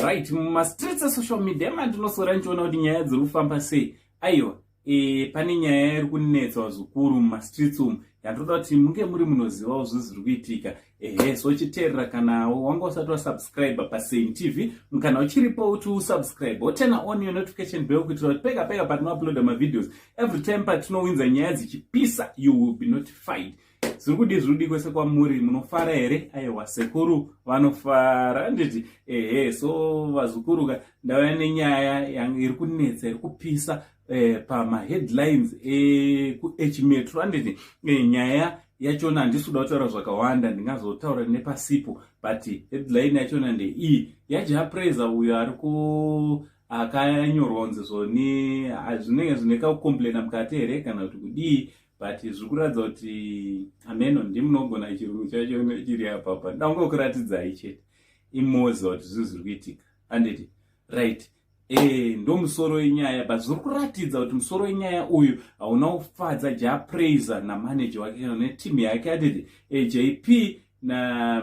Right, mumastreets esocial media mandinosora ndichiona kuti nyaya dziri kufamba sei. Aiwa, pane nyaya iri kunetsa, vazukuru, mumastreets umu, yandoda kuti munge muri munozivawo zvinhu zviri kuitika. Ehe, so chiteerera, kana wanga usati wasubscribe paSame TV, kana uchiripo kuti usubscribe, woturn on your notification bell kuitira kuti pega pega patinouploada mavideos, every time patinowinza nyaya dzichipisa, you will be notified. Zviri kudi, zviri kudi kwese kwamuri, munofara here? Aiwa, sekuru vanofara, handiti? Ehe, so vazukuruka, ndauya nenyaya iri kunetsa, iri kupisa pamaheadlines ekuH Metro, handiti? Nyaya yachona handisi kuda kutaura zvakawanda, ndingazotaura nepasipo, but headline yachona ndeiyi yaJah Prayzah, uyo ari ku akanyorwa kunzi zvoni zvinenge zvine kakucomplaina mukati here kana kuti kudii, but zviri kuratidza kuti ameno ndimunogona chirungu chacho chiri apapa. Ndangokuratidzai chete imoziva kuti zvinhu zviri kuitika, handiti? Right, ndo musoro wenyaya, but zviri kuratidza kuti musoro wenyaya uyu hauna kufadza Jah Prayzah namanager wake kana netimu yake, handiti? JP na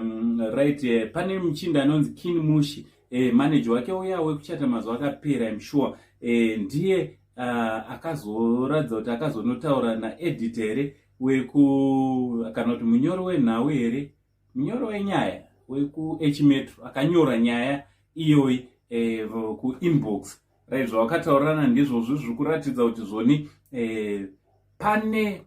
right, pane muchinda anonzi Kin Mushi, manager wake uya wekuchata mazuva akapera, I'm sure ndiye akazoratidza kuti akazonotaura naeditor here weku kana kuti munyori wenhau here, munyori wenyaya wekuH Metro akanyora nyaya iyoyi kuinbox. Right, zvavakataurirana ndizvozvo zviri kuratidza kuti zvoni pane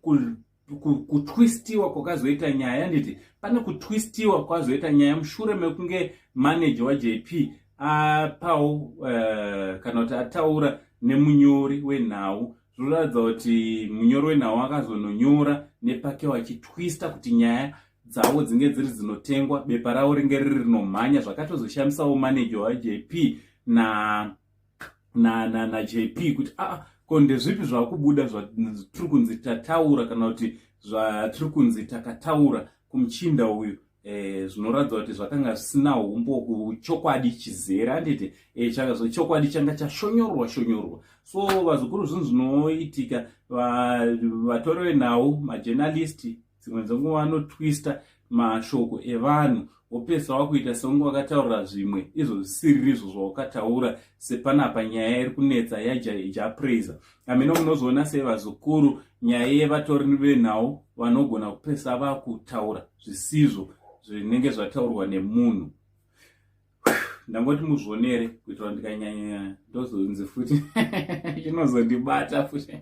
kutwistiwa kwakazoita nyaya, nditi pane kutwistiwa kwazoita nyaya mushure mekunge manager waJP apawo kana kuti ataura nemunyori wenhau. Zvinoratidza kuti munyori wenhau akazononyora nepake vachitwista kuti nyaya dzavo dzinge dziri dzinotengwa, bepa ravo ringe riri rinomhanya. Zvakatozoshamisawo manager waJP na na na naJP kuti aa, ko ndezvipi zvakubuda zvatiri kunzi tataura kana kuti zvatiri kunzi takataura kumuchinda uyu zvinoratidza kuti zvakanga zvisina umbo kuchokwadi chizere, handiti? Chokwadi changa chashonyorwa shonyorwa. So vazukuru, zvinhu zvinoitika, vatori venhau, majournalist, dzimwe dzenguva vanotwista mashoko evanhu, wopedzisa wakuita seunge wakataura zvimwe izvo zvisiriri izvo zvawakataura, sepanapa nyaya iri kunetsa yaJah Prayzah. Amene munozoona sei, vazukuru, nyaya yevatori venhau vanogona kupedzisa vakutaura zvisizvo zvinenge zvataurwa nemunhu? Ndangoti muzvionere kuitira ndikanyanya ndozonzi futi chinozondibata futi.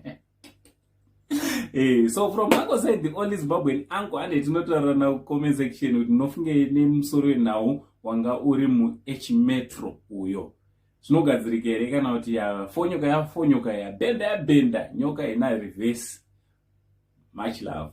So from uncle said, the only Zimbabwean uncle, ande tinotaura na comment section kuti munofunge nemusoro wenhau wanga uri muH Metro uyo zvinogadzirika here, kana kuti yafonyoka, yafonyoka, yabhenda, yabhenda, nyoka ina reverse. Much love.